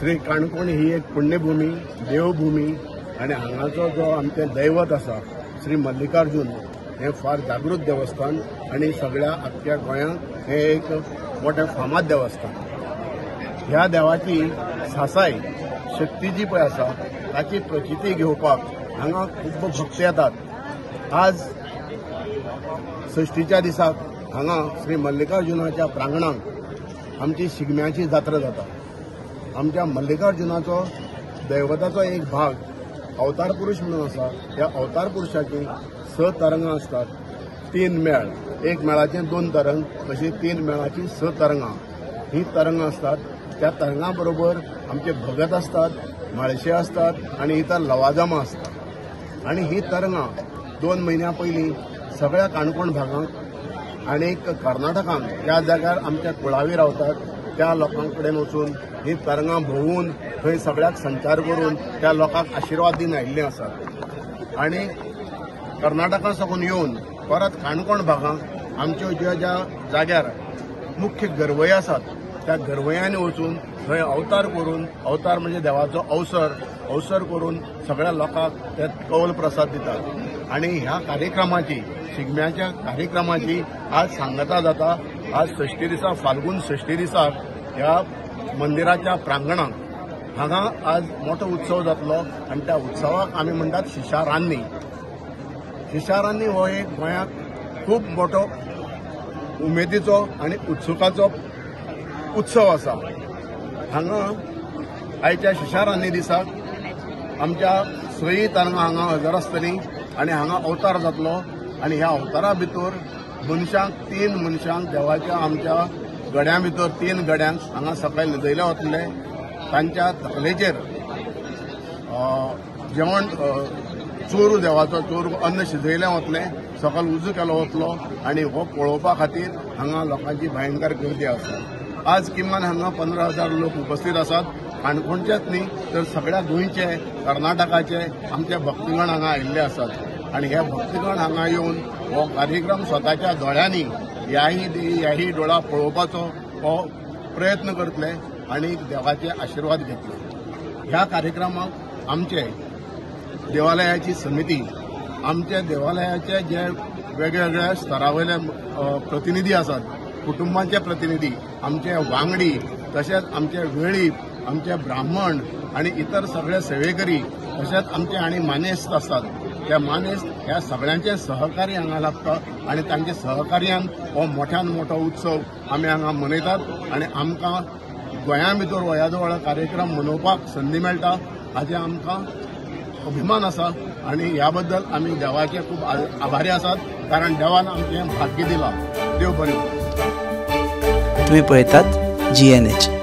श्री काणकोण ही एक पुण्यभूमी, देवभूमी आनी हांगाचो जो आमचें दैवत आसा श्री मल्लिकार्जुन हें फार जागृत देवस्थान आनी सगळ्या आख्ख्या गोंयांत हें एक मोठें फामाद देवस्थान. ह्या देवाची सासाय शक्ती जी पळय आसा ताची प्रचिती घेवपाक हांगा खूब भक्त येतात. आज सश्टीच्या दिसाक हांगा श्री मल्लिकार्जुनाच्या प्रांगणांत आमची शिगम्याची जात्रा जाता. आमच्या मल्लिकार्जुनाचो दैवताचो एक भाग अवतार पुरुष म्हणून आसा. ह्या अवतार पुरुषाची 6 तरंगां आसतात. 3 मेळ, एक मेळाचे 2 तरंग, अशी 3 मेळाची 6 तरंगां. ही तरंगां आसतात. त्या तरंगां बरोबर आमचे भगत आसतात, म्हाळशे आसतात आनी इतर लवाजमां आसतात. आनी ही तरंगां 2 म्हयन्यां पयलीं सगळ्या काणकोण भागांत आनी कर्नाटकांत ज्या जाग्यार आमच्या कुळावी रावतात त्या लोकां कडेन वचून ही तरंगां भोंवून थंय सगळ्याक संचार करून त्या लोकांक आशिर्वाद दिवन आयिल्ले आसात. आनी कर्नाटका साकून येवन परत काणकोण भागांत आमच्यो ज्या ज्या जाग्यार मुख्य गरवय आसात त्या गरवयांनी वचून थंय अवतार करून, अवतार म्हणजे देवाचो अवसर करून सगळ्या लोकांक ते कौल प्रसाद दितात. आनी ह्या कार्यक्रमाची, शिगम्याच्या कार्यक्रमाची आज सांगता जाता. आज सश्टी दिसा, फाल्गून सश्टी दिसाक ह्या मंदिराच्या प्रांगणांत हांगा आज मोठो उत्सव जातलो आनी त्या उत्सवाक आमी म्हणटात शिशारान्नी. शिशारान्नी हो एक गोंयांत खूब मोठो उमेदीचो आनी उत्सुकाचो उत्सव आसा. हांगा आयच्या शिशारान्नी दिसाक आमच्या 6 तरंगां हांगा हजर आसतलीं आनी हांगा अवतार जातलो. आनी ह्या अवतारा भितर मनशांक, 3 मनशांक देवाच्या आमच्या गड्यां भितर 3 गड्यांक हांगा सकयल न्हिदयले वतले. तांच्या तकलेचेर जेवण चोरू, देवाचो चोरू अन्न शिजयलें वतलें, सकयल उजो केलो वतलो आनी हो पळोवपा खातीर हांगा लोकांची भयंकर गर्दी आसा. आज किमान हांगा 15,000 लोक उपस्थित आसात. काणकोणचेच न्ही तर सगळ्या गोंयचे, कर्नाटकाचे आमचे भक्तगण हांगा आयिल्ले आसात. आनी हे भक्तगण हांगा येवन हो कार्यक्रम स्वताच्या दोळ्यांनी ह्याही डोळा पळोवपाचो हो प्रयत्न करतले आनी देवाचे आशिर्वाद घेतले. ह्या कार्यक्रमाक आमचे देवालयाची समिती, आमच्या देवालयाचे जे वेगवेगळ्या स्तरावयले प्रतिनिधी आसात, कुटुंबांचे प्रतिनिधी, आमचे वांगडी, तशेंच आमचे वेळीप, आमचे ब्राह्मण आनी इतर सगळे सेवेकरी, तशेंच आमचे आनी मानेस्त आसात. त्या मानेस्त ह्या सगळ्यांचे सहकार्य हांगा लागता आनी तांच्या सहकार्यान हो मोठ्यान मोठो उत्सव आमी हांगा मनयतात आनी आमकां गोंया भितर हो येदो व्हडलो कार्यक्रम मनोवपाक संदी मेळटा हाजें आमकां अभिमान आसा आनी ह्या बद्दल आमी देवाचे खूब आभारी आसात, कारण देवान आमचें भाग्य दिलां. देव बरें करूं. तुम्ही पळयतात GNH.